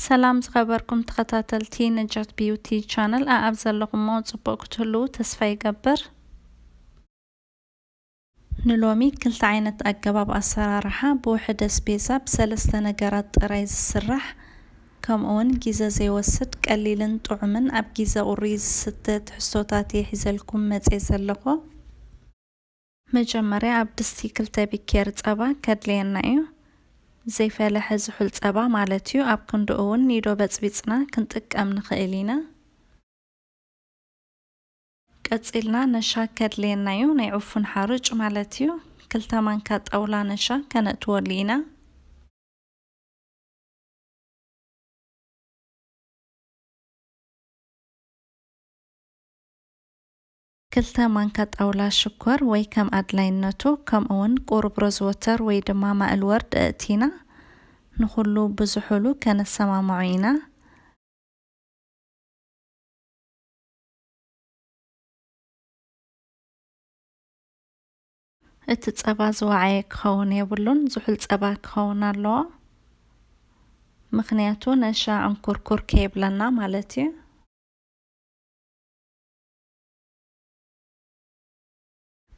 ሰላም ዝኸበርኩም ተኸታተልቲ ነጃት ቢዩቲ ቻነል፣ ኣኣብ ዘለኹሞ ጽቡቕ ክትህልዉ ተስፋ ይገብር። ንሎሚ ክልተ ዓይነት ኣገባብ ኣሰራርሓ ብውሕድ ኣስቤዛ ብሰለስተ ነገራት ጥራይ ዝስራሕ፣ ከምኡውን ግዜ ዘይወስድ፣ ቀሊልን ጥዑምን፣ ኣብ ግዜ ቁሪ ዝስተ ትሕዝቶታት እየ ሒዘልኩም መጽየ ዘለኹ። መጀመርያ ኣብ ድስቲ ክልተ ቢኬር ጸባ ከድልየና እዩ። ዘይፈለሐ ዝሑል ጸባ ማለት እዩ። ኣብ ክንድኡ እውን ኒዶ በጽቢጽና ክንጥቀም ንኽእል ኢና። ቀጺልና ነሻ ከድልየና እዩ። ናይ ዑፉን ሓሩጭ ማለት እዩ። ክልተ ማንካ ጣውላ ነሻ ከነእትወሉ ኢና። ክልተ ማንካ ጣውላ ሽኮር ወይ ከም ኣድላይነቱ፣ ከምኡውን ቁሩብ ሮዝ ወተር ወይ ድማ ማእል ወርድ እእቲና ንኹሉ ብዝሑሉ ከነሰማምዖ ኢና። እቲ ጸባ ዝወዓየ ክኸውን የብሉን፣ ዝሑል ጸባ ክኸውን ኣለዎ። ምኽንያቱ ነሻ ዕንኩርኩር ከይብለና ማለት እዩ።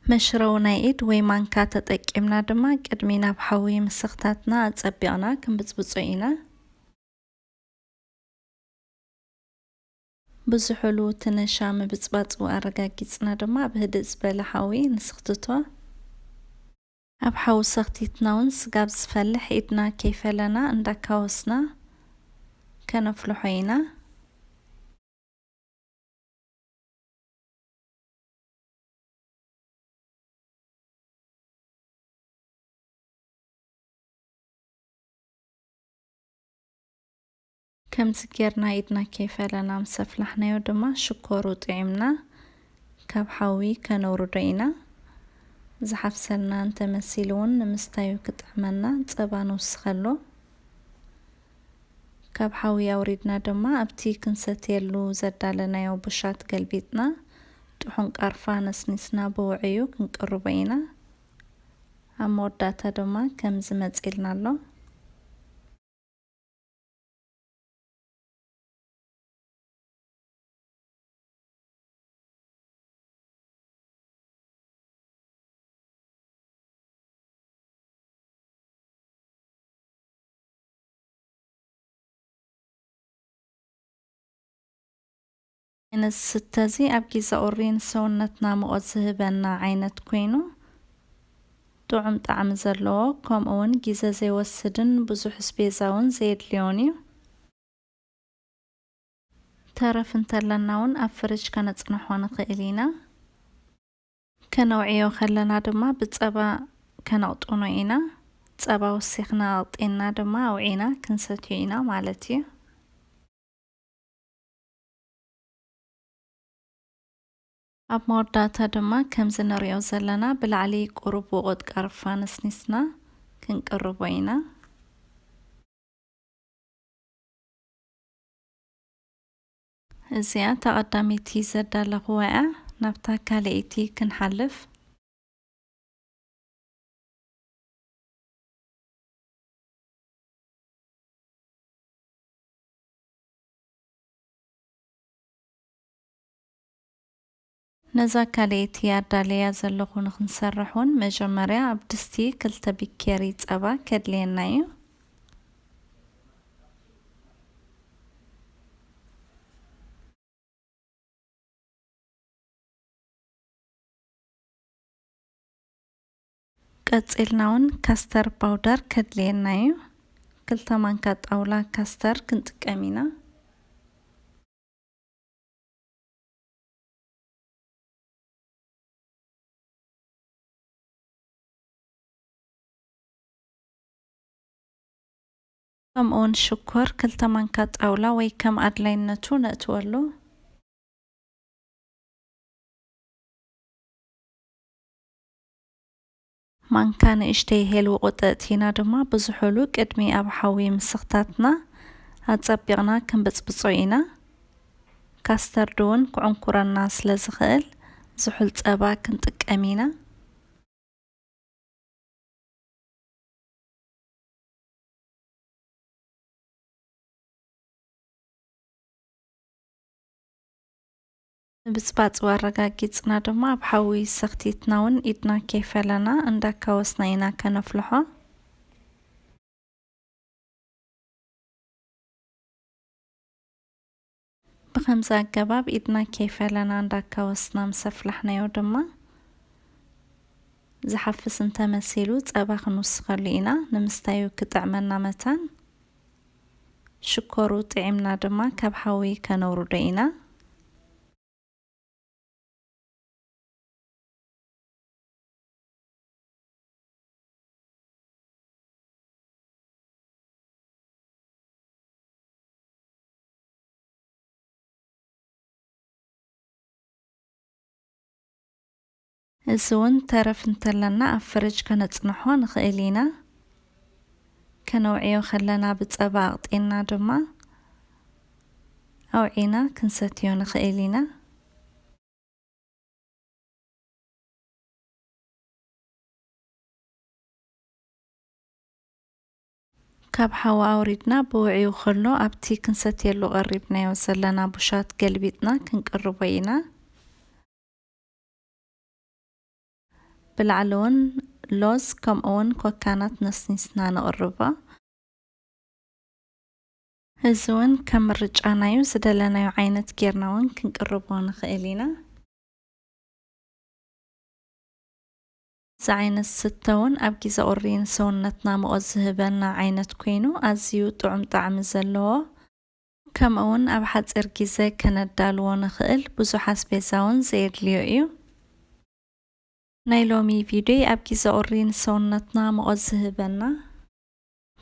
መሽረዊ ናይ ኢድ ወይ ማንካ ተጠቂምና ድማ ቅድሚ ናብ ሓዊ ምስኽታትና ኣጸቢቕና ክንብጽብጾ ኢና። ብዝሑሉ እቲ ነሻ ምብጽባጹ ኣረጋጊጽና ድማ ኣብ ህድእ ዝበለ ሓዊ ንስኽትቶ። ኣብ ሓዊ ሰኽቲትና እውን ስጋብ ዝፈልሕ ኢድና ከይፈለና እንዳካወስና ከነፍልሖ ኢና። ከምዚ ጌርና ኢድና ከይፈለና ምስ ኣፍላሕናዮ ድማ ሽኮሩ ጥዒምና ካብ ሓዊ ከነውርዶ ኢና። ዝሓፍሰልና እንተመሲሉ እውን ንምስታዩ ክጥዕመና ጸባ ንውስኸሉ። ካብ ሓዊ ኣውሪድና ድማ ኣብቲ ክንሰትየሉ ዘዳለናዮ ቡሻት ገልቢጥና ጥሑን ቃርፋ ነስኒስና ብውዕዩ ክንቅርቦ ኢና። ኣብ መወዳእታ ድማ ከምዚ መጺልና ኣሎ። ነዚ ስተ እዚ ኣብ ግዜ ቁሪ ንሰውነትና ሙቐት ዝህበና ዓይነት ኮይኑ፣ ጥዑም ጣዕሚ ዘለዎ፣ ከምኡ እውን ግዜ ዘይወስድን ብዙሕ ኣስቤዛ እውን ዘየድልዮን እዩ። ተረፍ እንተለና እውን ኣብ ፍሪጅ ከነጽንሖ ንኽእል ኢና። ከነውዕዮ ከለና ድማ ብጸባ ከነቕጥኖ ኢና። ጸባ ወሲኽና ኣቕጢንና ድማ ኣውዒና ክንሰትዮ ኢና ማለት እዩ። ኣብ መወዳእታ ድማ ከምዚ ንሪኦ ዘለና ብላዕሊ ቁሩብ ውቑጥ ቃርፋ ነስኒስና ክንቅርቦ ኢና። እዚኣ እታ ቀዳመይቲ ዘዳለኽዋ እያ። ናብታ ካልኣይቲ ክንሓልፍ። ነዛ ካልኣይቲ ኣዳለያ ዘለኹ ንኽንሰርሕ እውን መጀመርያ ኣብ ድስቲ ክልተ ቢኬሪ ጸባ ከድልየና እዩ። ቀጺልና እውን ካስተር ፓውደር ከድልየና እዩ። ክልተ ማንካ ጣውላ ካስተር ክንጥቀም ኢና። ከምኡውን ሽኮር ክልተ ማንካ ጣውላ ወይ ከም ኣድላይነቱ ነእትወሉ። ማንካ ንእሽተይ ሄል ውቑጥ ኣእቲና ድማ ብዝሑሉ ቅድሚ ኣብ ሓዊ ምስኽታትና ኣጸቢቕና ክንብጽብጾ ኢና። ካስተርድ እውን ክዕንኩረና ስለ ዝኽእል ዝሑል ጸባ ክንጥቀም ኢና። ብጽባጽ ኣረጋጊጽና ድማ ኣብ ሓዊ ሰኽቲትና እውን ኢድና ከይፈለና እንዳካወስና ኢና ከነፍልሖ። ብኸምዚ ኣገባብ ኢድና ከይፈለና እንዳካወስና ምስ ኣፍላሕናዮ ድማ ዝሓፍስ እንተመሲሉ ጸባ ክንውስኸሉ ኢና። ንምስታዩ ክጥዕመና መታን ሽኮሩ ጥዒምና ድማ ካብ ሓዊ ከነውርዶ ኢና። እዚ እውን ተረፍ እንተለና ኣብ ፍርጅ ከነጽንሖ ንኽእል ኢና። ከነውዕዮ ከለና ብጸባ ኣቕጢንና ድማ ኣውዒና ክንሰትዮ ንኽእል ኢና። ካብ ሓዊ ኣውሪድና ብውዕዩ ከሎ ኣብቲ ክንሰትየሉ ቀሪብናዮ ዘለና ቡሻት ገልቢጥና ክንቅርቦ ኢና። ብላዕሊ እውን ሎዝ ከምኡ እውን ኮካናት ነስኒስና ንቕርቦ። እዚ እውን ከም ምርጫና እዩ። ዝደለናዮ ዓይነት ጌርና እውን ክንቅርቦ ንኽእል ኢና። እዚ ዓይነት ስተ እውን ኣብ ግዜ ቁሪ ንሰውነትና ሙቐት ዝህበና ዓይነት ኮይኑ ኣዝዩ ጥዑም ጣዕሚ ዘለዎ፣ ከምኡ እውን ኣብ ሓፂር ግዜ ከነዳልዎ ንኽእል ብዙሕ ኣስቤዛ እውን ዘየድልዮ እዩ። ናይ ሎሚ ቪድዮ ኣብ ግዜ ቁሪ ንሰውነትና ሙቐት ዝህበና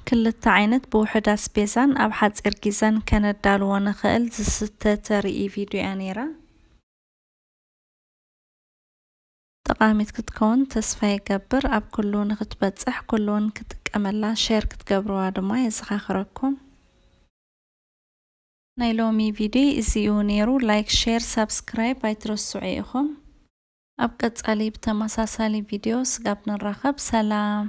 ክልተ ዓይነት ብውሑድ ኣስቤዛን ኣብ ሓፂር ግዘን ከነዳልዎ ንኽእል ዝስተ ተርኢ ቪድዮ እያ ነይራ። ጠቓሚት ክትከውን ተስፋ ይገብር። ኣብ ኩሉ ንክትበፅሕ ኩሉውን ክጥቀመላ ሼር ክትገብርዋ ድማ የዘኻኽረኩም። ናይ ሎሚ ቪድዮ እዚ እዩ ነይሩ። ላይክ፣ ሼር፣ ሳብስክራይብ ኣይትረስዑ ኢኹም። ኣብ ቀጻሊ ብተመሳሳሊ ቪድዮ ስጋብ ንራኸብ ሰላም።